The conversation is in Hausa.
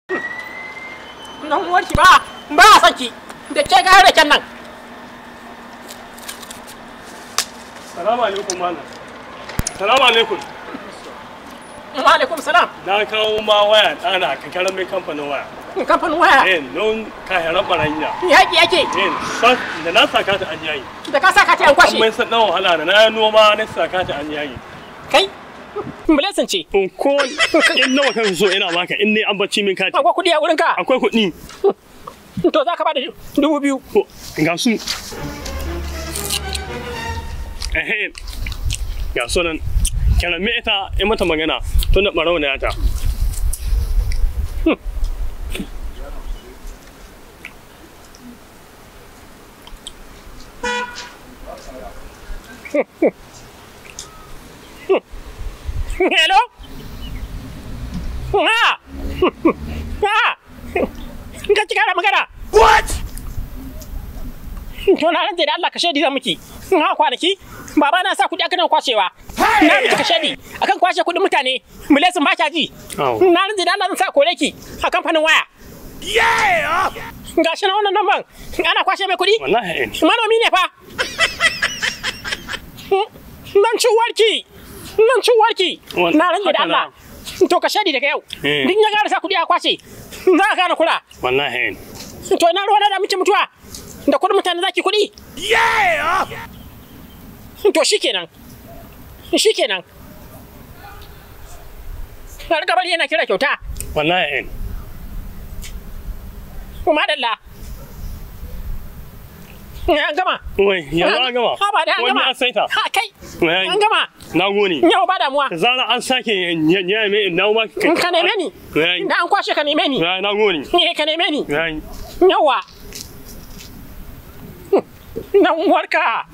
Dan uwarki ba ba a son ki da ke ga raken nan. Salamu alaikum malam. Salamu alaikum. Wa alaikum salam. Na kawo ma waya ɗana ka mai kamfanin waya. Kamfanin waya? Eh, don kayaran baranya. Yaƙi ake? Eh, da na saka ta an yayi. Da ka saka ta an kwashe? An mai san dan wahala da na noma na saka ta an yayi. Kai? Blessing ce. Ko in nawa kan so ina baka in ne an bacci min kati. Akwai kuɗi a wurinka? Akwai kuɗi. To za ka bada 2000. Ga su. Eh, ga su nan. Kana me ita in mata magana tun da ɓarau na ta. Hello? Ha! Ha! Ka ci kara magana. What? To na rantse da Allah ka shaidi zan miki. Ha kwanaki baba na sa kuɗi akan kwashewa. Na miki ka shaidi akan kwashe kuɗin mutane. Mulesin ba kya ji. Na rantse da Allah zan sa kore ki a kamfanin waya. Yeah! Gashi na wannan namban ana kwashe mai kuɗi? Wallahi. Manomi ne fa. Nan ci uwarki. Nan ci uwarki. Na rantse da Allah. To ka shaidi daga yau. Duk ya gara sa kuɗi a kwashe. Za ka gane kula. Wallahi. To ina ruwa da miki mutuwa. Da kuɗin mutane zaki kuɗi? Yeah! To shikenan. Shikenan. Na riga bari yana kira kyauta. Wallahi. Kuma dalla. An gama. Wai, yanzu an gama. Ha ba da an gama. Wani an saita. Ha kai. An gama. Na gode. Yau ba damuwa. Zara an sake ya me na ma ka neme ni. Da an kwashe ka neme ni. Na gode. Eh ka neme ni. Yawa. Dan uwarka.